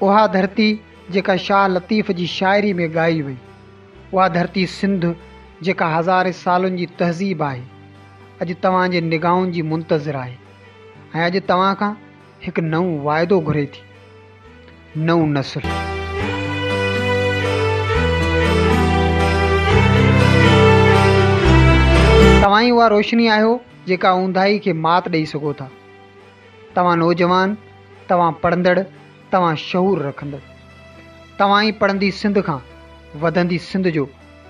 اها ڌرتي جيڪا شاهه لطيف جي شاعري ۾ ڳائي وئي. اها ڌرتي سنڌ جيڪا هزارين سالن جي تهذيب آهي، اڄ توهان جي نگاهن جي منتظر آهي ۽ اڄ توهان کان هڪ نئون واعدو گهري ٿي. نئون نسل. توهان ئي اها روشني آهيو جيڪا اونداهي کي مات ڏئي سگهو ٿا. توهان نوجوان، توهان پڙهندڙ، توهان شعور رکندڙ. توهان ئي پڙهندي سنڌ کان وڌندي سنڌ جو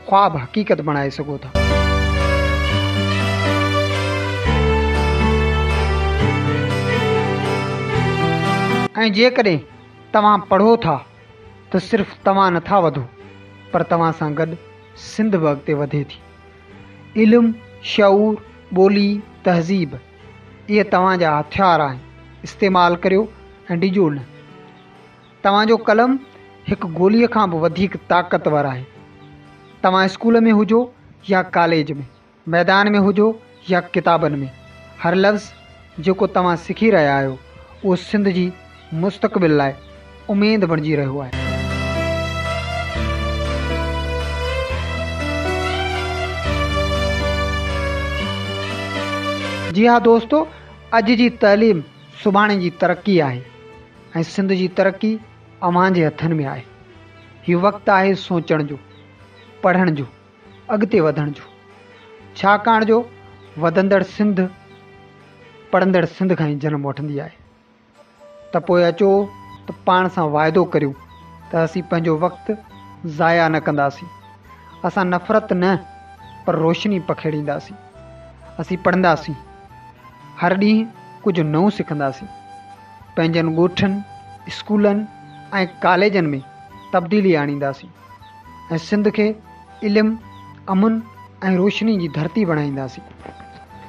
خواب حقيقت بڻائي سگهو ٿا. ۽ جيڪڏهن توهان پڙهو ٿا ته صرف توهان نه ٿا وڌو پر توهان سان گڏ سنڌ به اڳتي وڌي ٿي. علم، شعور، ٻولي، تهذيب اهي توهان جا هٿيار آهن، استعمال ڪريو ۽ ڊڄو نه. توهان جو قلم هڪ گوليء کان به وڌيڪ طاقتور آهي. توهان اسڪول ۾ هجو يا ڪاليج ۾، ميدان ۾ هجو يا ڪتابن ۾، هر لفظ جيڪو توهان سکي رهيا آهيو، اهو سنڌ جي مستقبل لاء اميد بڻجي رهيو آهي. جي ها دوستو، اڄ جي تعليم سڀاڻي جي ترقي آهي. ۽ سنڌ جي ترقي اوهان جي هٿن ۾ آهي. هي وقت آهي سوچڻ جو، پڙهڻ جو، اڳتي وڌڻ جو. ڇاڪاڻ جو وڌندڙ سنڌ پڙهندڙ سنڌ کان ئي جنم وٺندي آهي. ته پوء اچو ته پاڻ سان واعدو ڪريون ته اسين پنهنجو وقت ضايع نه ڪنداسين. اسان نفرت نه پر روشني پکيڙينداسين. اسين پڙهنداسين. هر ڏينهن ڪجهه نئون سکنداسين. پنهنجن ڳوٺن، اسڪولن ۽ ڪاليجن ۾ تبديلي آڻينداسين ۽ سنڌ کي علم، امن ۽ روشني جي ڌرتي بڻائينداسين.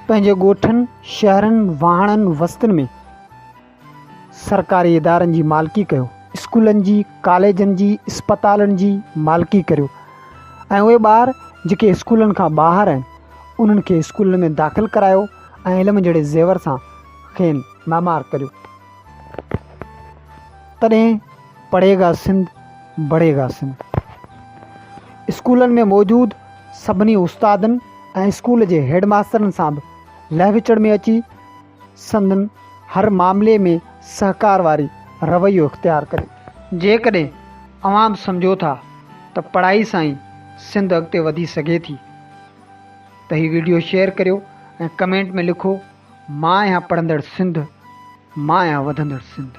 پنهنجي ڳوٺن، شهرن، واهڻن، وستين ۾ سرڪاري ادارن جي مالڪي ڪيو، اسڪولن جي، ڪاليجن جي، اسپتالن جي مالڪي ڪريو ۽ اهي ٻار جيڪي اسڪولن کان ٻاهر آهن انهن کي اسڪولن ۾ داخل ڪرايو ۽ علم جهڙي زيور سان کين معمار ڪريو. تڏهن پڙهي گا سنڌ بڙهي گا سنڌ. اسڪولن ۾ موجود سڀني استادن ۽ اسڪول جي هيڊ ماسترن سان به لهه وچڙ ۾ اچي سندن هر معاملي ۾ سهڪار واري رويو اختيار ڪريو. جيڪڏهن اوهان به سمجهو ٿا ته پڙهائي سان ئي سنڌ اڳتي وڌي سگهي ٿي ته هي وڊيو شيئر ڪريو ۽ ڪمينٽ ۾ لکو مان آهيان پڙهندڙ سنڌ، مان آهيان وڌندڙ سنڌ.